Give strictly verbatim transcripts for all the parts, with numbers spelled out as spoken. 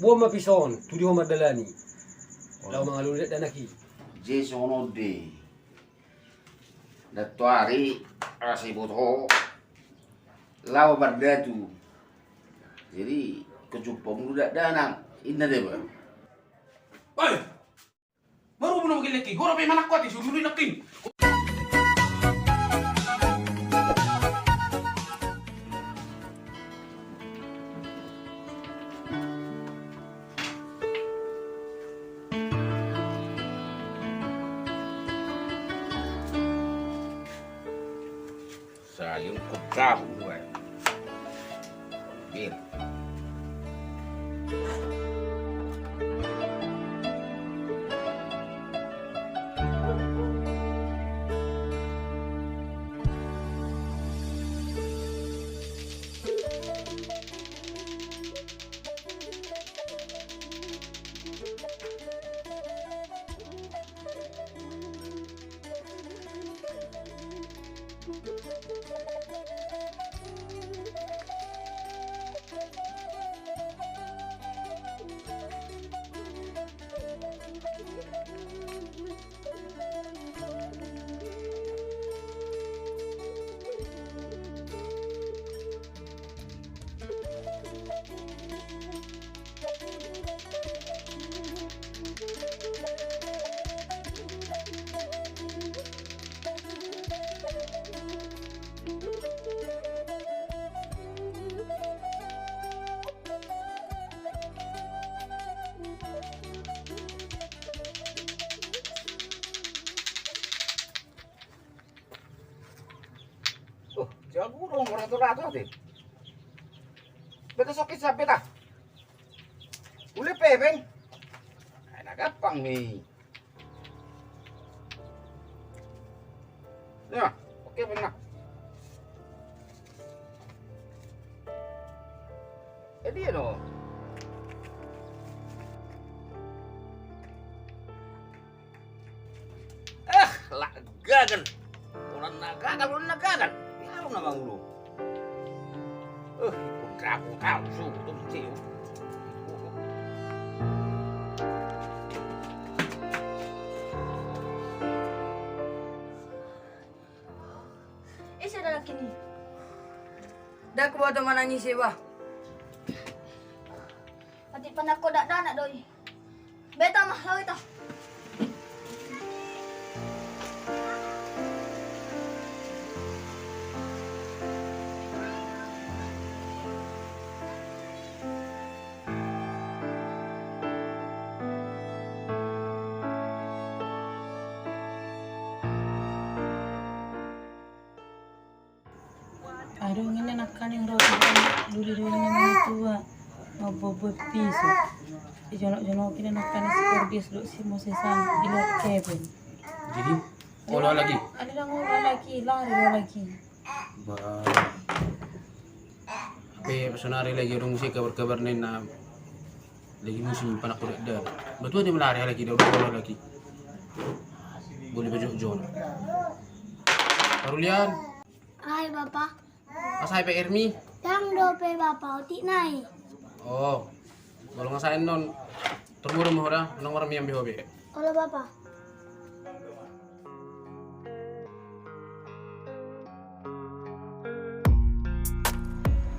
Boan ma piso on, tu dia ho mandalani. Laho mangalului dakdanak i. Jadi songon on do. Ndang toari, asa iboto ho. Laho mardatu. Jadi, kejumpa mulu dakdanak. Inna deba. Oi! Marhobas ma gellengki, hora pe manangko ate, suduri nangkin. Sayun kocak gue. Bir. Oh, jago dong, orang tua tua deh. Beta sakit sampai dah. Ule pe, Ben. Ai na gampang ni. Ya, oke, Ben, nah. Eh, dia dong. Eh, la gagal. Holan na gagal, holan na gagal. Ia, holan na mangulu. Eh, ikut ragu tahu, su, tu, si. Eh, sada lagi ni. Dah, kuboto manangis iba. Mati panakko dakdanak do i. Beta ma, laho ita. Adong inna nangkaning ro tu duli-duli na matua, mamboan-boan piso. Dijonok-jonoki inna nangkaning si Kordius dohot si Mosesan, di luar kebun. Jadi, olo lagi? Ada dang olo lagi, lari olo lagi. Ba, hape sonari lagi adong muse kabar-kabar na inna lagi musim panakko dakdanak. Ba tua dia melari lagi, dia olo lagi. Boli ba jonok-jonok. Parulian. Rai, Bapa. Asa i pe, Ermi? Ndang dope, Bapa, otik nai. Oh. Molo nga saen non, tor muru ma ho da, unang marmian be ho be. Olo, Bapa.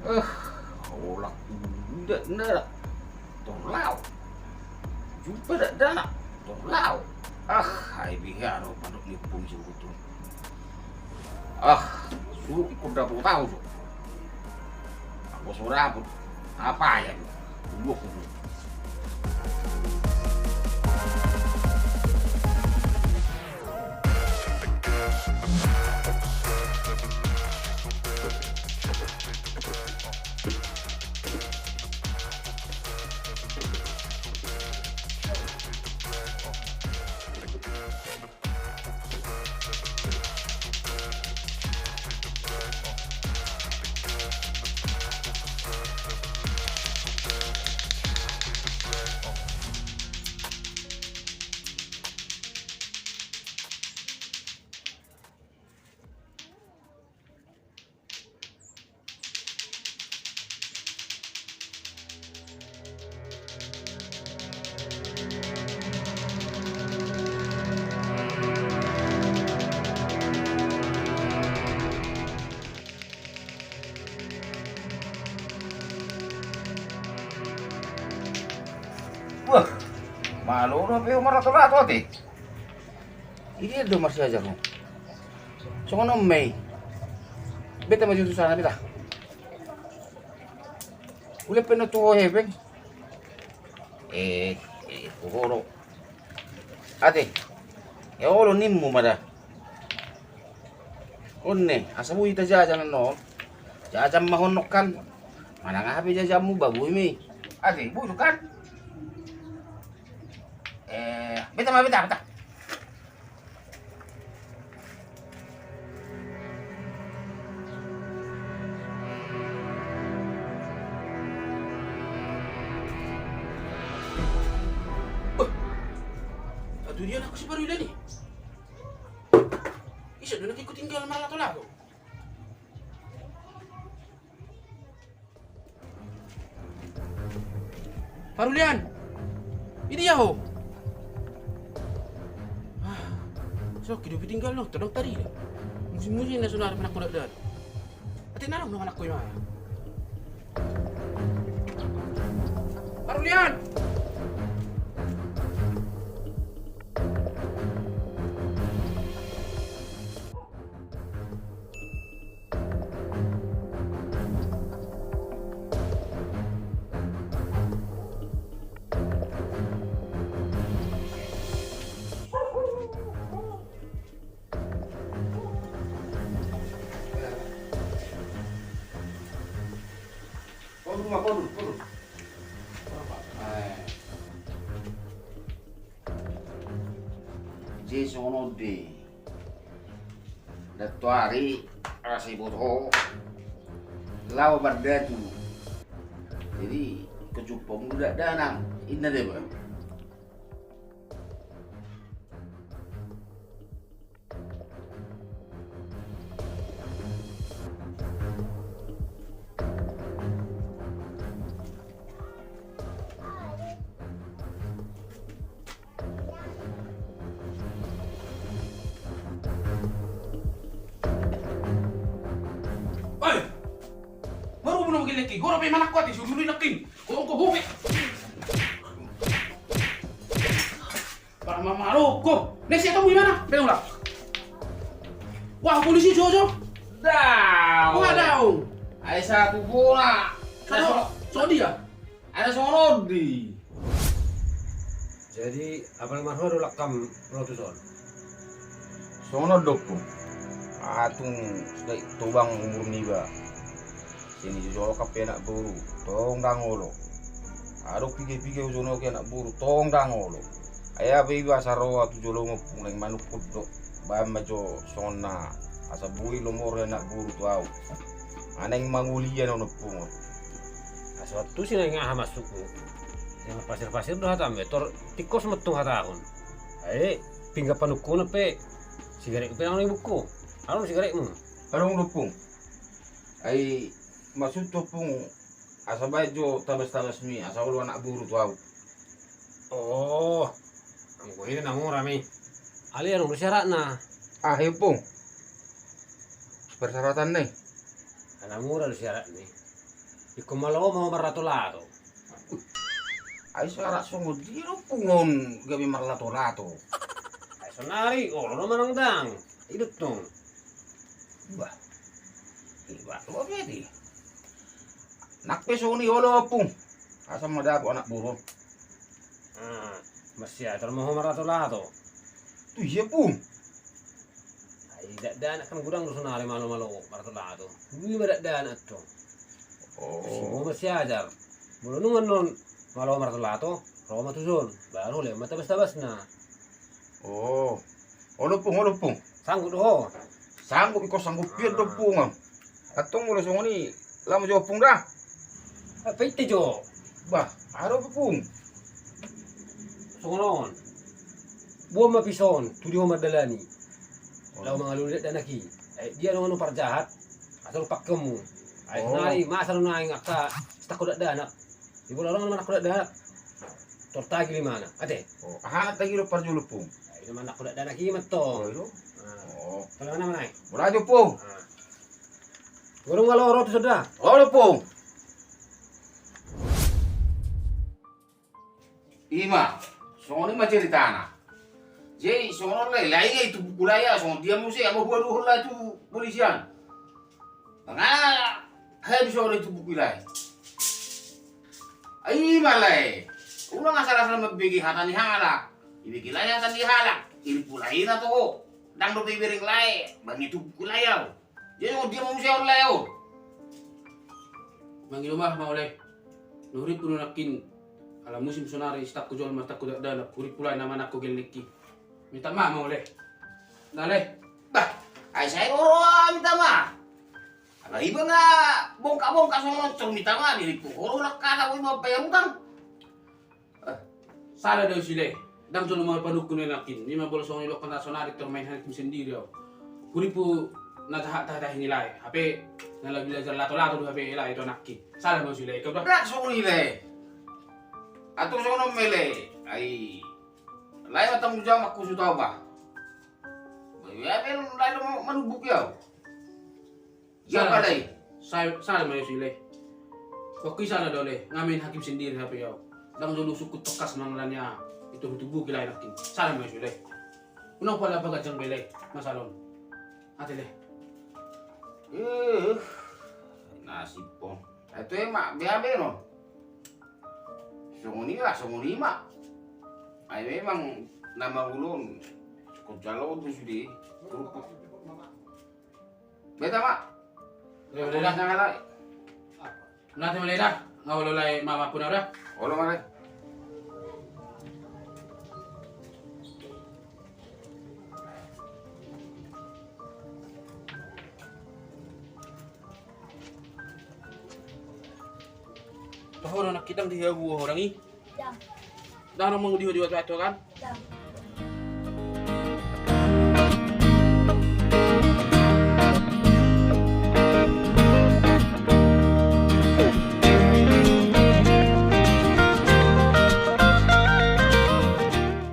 Eh, holan uda na. Tor laho. Jumpa dakdanak. Tor laho. Ah, ai biha do pandok ni pung si Butuh. Ah, suruh ikut dapur tahu tu. Aku suruh apa? Apa ya? Dua kubu. Bah, malo do pe ho marlato-lato ate. Idia do marsiajar ho. Songon on ma i. Beta ma jo tu sana, beta. Ule pe na tu ho hepeng. Eh, eh, tu ho do. Ate. Eh, olo nimmu ma da. On ne, asa boi hita jajan annon. Jajan ma ho nangkin. Manang aha pe jajanmu, ba boi ma i. Ate, boi do kan? Eh, beta ma, beta, beta. Bah, atu dia anakku si Parulian i. Ise do anakku tinggal marlato-lato? Parulian! Idia ho? Ah, so, kedo pe tinggal no, todong tadi da. Musim-musim na sonari manangko dakdanak. Ate na adong do anakku i ma. Parulian! Kodur ma, kodur, kodur. Eh. Jadi songon on do. Ndang toari asa iboto ho laho mardatu. Jadi kejumpang do dakdanak, inna deba. Oi! Marubu nama gelek i, gora pe manangko ate, suduri nangkin. Kau kau hobe. Para mamaro ko. Nesi atau mu imana? Pe ulang. Wah, polisi jojo. Daong. Wah, daong. Ai satu bola. Satu. So dia. Ada songon on do i. Jadi, apala marhua do langkam ro tuson? Songon on do, Ompung. Atung sai tobang umur niba. Sian i jolo pe anak boru, tong ndang olo. Adong piga-piga hujonohi anak boru, tong ndang olo. Ai aha pe iba asa ro ahu tu jolomu, Ompung, naeng manungkun do. Baen ma jo songon na asa boi lomo ro anak boru tu ahu. Naeng mangoli ahu, Ompung. Asa tusi naeng aha maksudmu? Yang pasir-pasir do hatamu, tor tingkos ma tong hatahon. Ai pinggan panungkunan pe sigaretmu pe naeng ibungkus. Adong sigaretmu? Adong do, Ompung. Ai maksudhu, Ompung, asa baen jo tabas-tabasmi asa olo anak boru tu ahu. Oh, anggo i na mura ma i. Alai adong do syaratna. Aha i, Ompung? Persyaratanna i? Na mura do syaratna i. Ingkon malo ma ho marlato-lato. Ai syarat songon dia do, Ompung, on gabe marlato-lato? Ai sonari olo do manang ndang? I do tong. Bah. Iba lo be di. Nang pe songon i olo, Ompung. Asa ma dapot anak boru on. Ah, marsiajar ma ho marlato-lato. Tu ia, Ompung? Ai dakdanak kan godang do sonari malo-malo marlato-lato. Boi ma dakdanak tong. Oh. Tusi ma ho marsiajar. Molo nunga annon malo marlato-lato, ro ma tuson. Baru lehon ma tabas-tabasna. Oh. Olo, Ompung, olo, Ompung. Sanggup do ho? Sanggup, ingkon sanggup pian do, Ompung, ahu. Antong molo songon i, laho ma jo, Ompung, da. Apa ite jo? Bah, aha do, Ompung? Songon on. Boan ma pison, tu di ho mardalani. Oh. Laho mangalului dakdanak i. Ai dia do annon parjahat, asa do pangkeonmu. Ai sonari masa do naeng angka sitangko dakdanak. Di bola adong manangko dakdanak. Tor tagil imana, ate. Oh, aha tagil on parjolo, Ompung? Ai na manangko dakdanak i ma tong. Oh, i do? Ah. Oh. Tolong nama nai. Bola jo, Ompung. Ah. Godang malo ro tuson da. Olo, Ompung. Ima, songon i ma ceritana. Jadi songon on lae, lae i tu buku lae, songon dia muse, ama hua do lae tu polisian. Manga hae bisa ora itu buku lae. Ai ima lae. Ulang asal-asal mambege hata ni halak. Ibege lae hata ni halak. Iri pula ina toho. Dang dope ibereng lae. Bang itu buku lae au. Jadi on dia mau usia on lae au. Mangido maaf ma ule. Nuhurip pun nangkin. Ala musim sonari stakku jol ma stakku dak danak. Hurip pula nama nakku gellikki. Minta maaf ma ule. Dale. Bah, ai sai oro minta maaf. Ala iba nga bongka-bongka songon on tor minta maaf, diriku oro lakka na boi mampayar utang. Sada do sile. Dang jolo mau panukun enakin. Nima bolo songon ilok kena sonari tor main hakim sendiri au. Kuripu na jahat tahi nilai. Hape na labi lajar lato-lato do hape ilai to nakki. Sada do sile. Kau dah. Rak songon ile. Atur songon on mele. Ai. Lai ma tanggung jawab aku su tau bah. Ia ben lai do manubuk ia. Ia balai. Sai sai ma ia sile. Waktu i sada do le, ngamen hakim sendiri hape ia. Dang jolo sukut pekas manglania. Itu hutubuki lai nakkin. Sada ma ia sile. Unang pala pagajang bele masalon. Ate le. Eh, nasib on. Itu emak bea benon. Songon i lah songon i ma. Ai memang nama ulon. Kau jalo tu sude. Beta ma. Leo leda. Nanti ma leda. Nga olo lai mama puna udah. Olo ma lai. Toho do nakki dang di hea buo orang i. Dang. Dang orang mangudi ho di watu-watu kan. Dang.